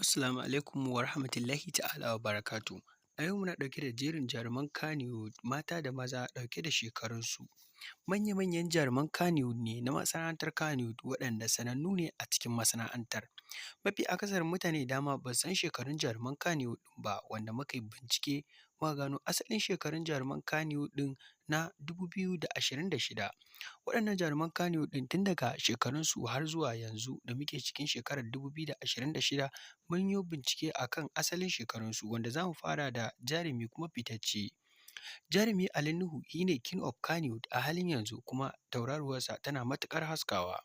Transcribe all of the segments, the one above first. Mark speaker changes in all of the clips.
Speaker 1: Assalamu alaikum wa rahmatullahi ta'ala wa barakatuhu. A yau muna ɗauke da jerin jaruman Kannywood mata da maza ɗauke da shekarunsu. Manya-manyan jaruman Kannywood ne na masana'antar Kannywood waɗanda sanannu ne a cikin masana'antar. Mafi akasarin mutane da dama ba su san shekarun jaruman Kannywood ɗin ba, wanda muka yi bincike muka gano asalin shekarun jaruman Kannywood ɗin na 2026. Waɗannan jaruman Kannywood ɗin tun daga shekarunsu har zuwa yanzu da muke cikin shekarar 2026, mun yo bincike a kan asalin shekarunsu, wanda za mu fara da jarumi kuma fitacce. Jarumi Ali Nuhu shi ne King of Kannywood a halin yanzu, kuma tauraruwarsa tana matuƙar haskawa.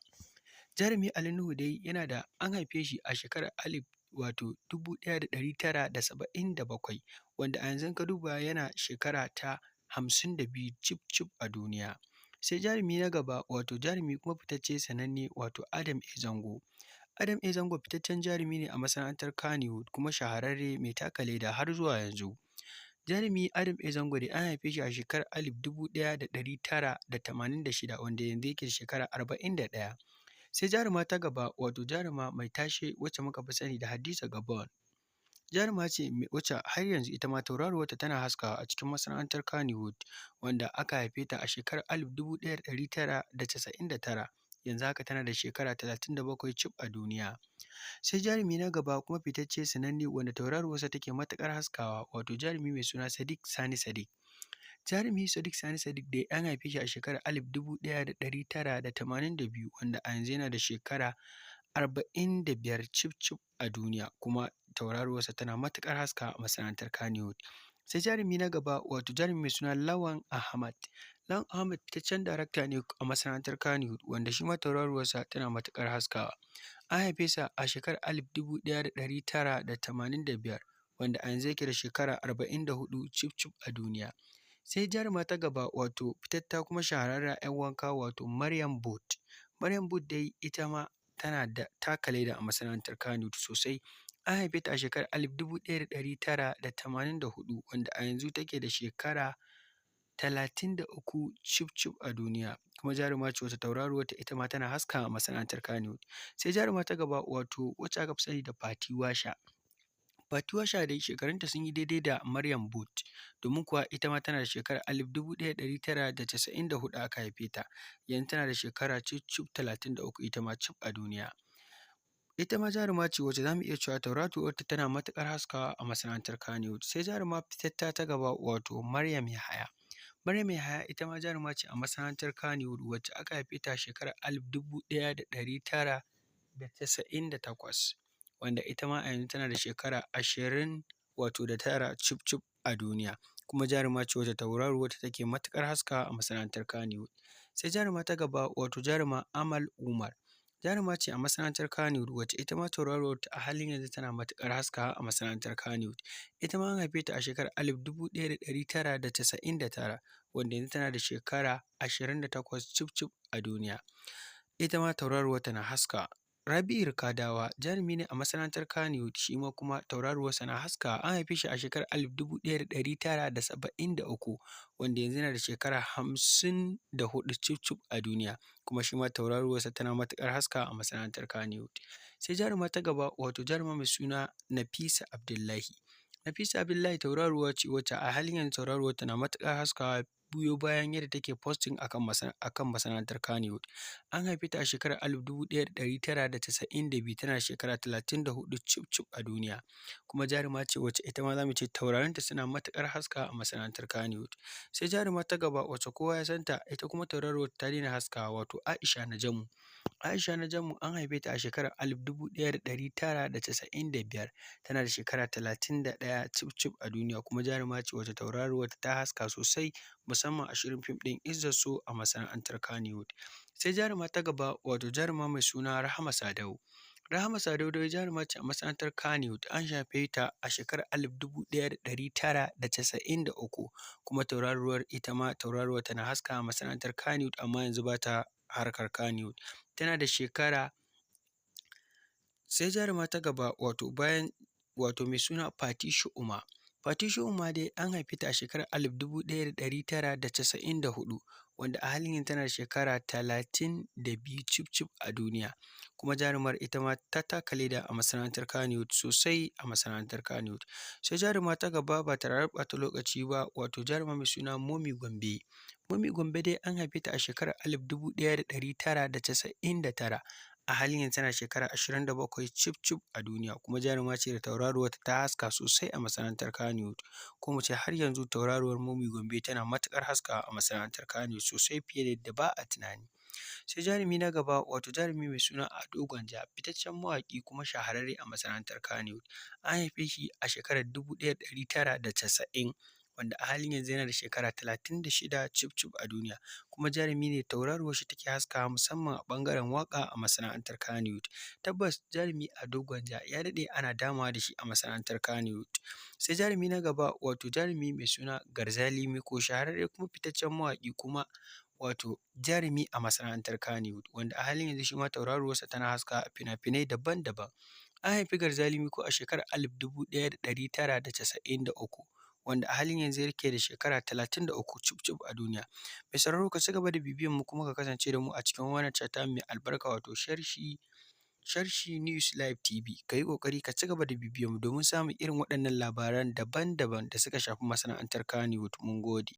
Speaker 1: Jarumi Ali Nuhu dai yana da an haife shi a shekarar alif wato 1977, wanda a yanzu in ka duba yana shekara ta 52 cif-cif a duniya. Sai jarumi na gaba, wato jarumi kuma fitacce sananne, wato Adam A. Zango. Adam A. Zango fitaccen jarumi ne a masana'antar Kannywood kuma shahararre mai taka leda har zuwa yanzu. Jarumi Adam A. Zango dai an haife shi a shekarar 1986, wanda yanzu yake da shekara 41. Sai jaruma ta gaba, wato jaruma mai tashe wacce muka fi sani da Hadiza Gabon. Jaruma ce wacce har yanzu ita ma tauraruwarta tana haskawa a cikin masana'antar Kannywood, wanda aka haife ta a shekarar 1999, yanzu haka tana da shekara 37 cif a duniya. Sai jarumi na gaba kuma fitacce sananne wanda tauraruwarsa take matuƙar haskawa, wato jarumi mai suna Sadiq Sani Sadiq. Jarumi Sadiq Sani Sadiq dai an haife shi a shekarar 1982, wanda a yanzu yana da shekara 45 cif-cif a duniya, kuma tauraruwarsa tana matuƙar haskawa a masana'antar Kannywood. Sai jarumi na gaba, wato jarumi mai suna Lawan Ahmad. Lawan Ahmad fitaccen darakta ne a masana'antar Kannywood, wanda shi ma tauraruwarsa tana matuƙar haskawa. An haife sa a shekarar 1985, wanda a yanzu yake da shekara 44 cif-cif a duniya. Sai jaruma ta gaba, wato fitatta kuma shahararriya 'yar wanka, wato Maryam Booth. Maryam Booth dai ita ma tana da taka leda a masana'antar Kannywood sosai. An haife ta a shekarar 1984, wanda a yanzu take da shekara 33 cif-cif a duniya, kuma jaruma ce wacce tauraruwarta ita ma tana haskawa a masana'antar Kannywood. Sai jaruma ta gaba, wato wacce aka fi sani da Fati Washa. Fati Washa dai shekarunta sun yi daidai da Maryam Booth, domin kuwa ita ma tana da shekarar 1994 aka haife ta, yanzu tana da shekara cif-cif 33 ita ma cif a duniya. Ita ma jaruma ce wacce za mu iya cewa tauraruwarta tana matuƙar haskawa a masana'antar Kannywood. Sai jaruma fitatta ta gaba, wato Maryam Yahaya. Maryam Yahaya ita ma jaruma ce a masana'antar Kannywood, wacce aka haife ta a shekarar 1998, wanda ita ma a yanzu tana da shekara 20 wato da tara cif-cif a duniya, kuma jaruma ce wacce tauraruwarta take matuƙar haskawa a masana'antar Kannywood. Sai jaruma ta gaba, wato jaruma Amal Umar. Jaruma ce a masana'antar Kannywood wacce ita ma tauraruwarta a halin yanzu tana matuƙar haskawa a masana'antar Kannywood. Ita ma an haife ta a shekarar 1999, wanda yanzu tana da shekara 28 cif-cif a duniya. Ita ma tauraruwarta na haskawa. Rabi'u Rikadawa jarumi ne a masana'antar Kannywood, shi ma kuma tauraruwarsa na haskawa. An haife shi a shekarar 1973, wanda yanzu yana da shekara 54 cif-cif a duniya, kuma shi ma tauraruwarsa tana matuƙar haskawa a masana'antar Kannywood. Sai jaruma ta gaba, wato jaruma mai suna Nafisa Abdullahi. Nafisa Abdullahi tauraruwa ce wacce a halin yanzu tauraruwarta na matuƙar haskawa biyo bayan yadda take posting a kan masana'antar Kannywood. An haife ta a shekarar 1992, tana da shekara 34 cif-cif a duniya, kuma jaruma ce wacce ita ma za mu ce taurarinta suna matuƙar haskawa a masana'antar Kannywood. Sai jaruma ta gaba wacce kowa ya san ta, ita kuma tauraruwarta ta daina haskawa, wato Aisha Najamu. Aisha Najamu an haife ta a shekarar 1995, tana da shekara 31 cif-cif a duniya, kuma jaruma ce wacce tauraruwarta ta haska sosai, musamman a shirin fim ɗin Izzar So a masana'antar Kannywood. Sai jaruma ta gaba, wato jaruma mai suna Rahama Sadau. Rahama Sadau dai jaruma ce a masana'antar Kannywood, an haife ta a shekarar 1993, kuma tauraruwar ita ma tauraruwar tana haskawa a masana'antar Kannywood, amma yanzu ba ta harkar Kannywood. Tana da shekara. Sai jaruma ta gaba, wato bayan wato mai suna Fati Shu'uma. Fati Shu'uma dai an haife ta a shekarar 1994, wanda a halin yanzu tana da shekara 32 cif-cif a duniya. Kuma jarumar ita ma ta taka leda a masana'antar Kannywood sosai a masana'antar Kannywood. Sai jaruma ta gaba ba tare da ɓata lokaci ba, wato jaruma mai suna Momi Gombe. Momi Gombe dai an haife ta a shekarar 1999, a halin yanzu tana shekara 27 cif-cif a duniya, kuma jaruma ce da tauraruwarta ta haska sosai a masana'antar Kannywood. Ko mu ce har yanzu tauraruwar Momi Gombe tana matuƙar haskawa a masana'antar Kannywood sosai fiye da yadda ba a tunani. Sai jarumi na gaba, wato jarumi mai suna Ado Gwanja, fitaccen mawaƙi kuma shahararre a masana'antar Kannywood. An haife shi a shekarar 1990, wanda a halin yanzu yana da shekara 36 cif-cif a duniya, kuma jarumi ne tauraruwarshi take haskawa musamman a ɓangaren waƙa a masana'antar Kannywood. Tabbas, jarumi Ado Gwanja ya daɗe ana damawa da shi a masana'antar Kannywood. Sai jarumi na gaba, wato jarumi mai suna Garzali Miko, shahararre kuma fitaccen mawaƙi kuma wato jarumi a masana'antar Kannywood, wanda a halin yanzu shi ma tauraruwarsa tana haskawa a fina-finai daban-daban. An haifi Garzali Miko a shekarar 1993, wanda a halin yanzu yake da shekara 33 cif-cif a duniya. Mai sauraro, ka ci gaba da bibiyan mu kuma ka kasance da mu a cikin wannan tasha tamu mai albarka, wato Sharshi News Live TV. Ka yi ƙoƙari ka ci gaba da bibiyan mu domin samun irin waɗannan labaran daban-daban da suka shafi masana'antar Kannywood. Mun gode.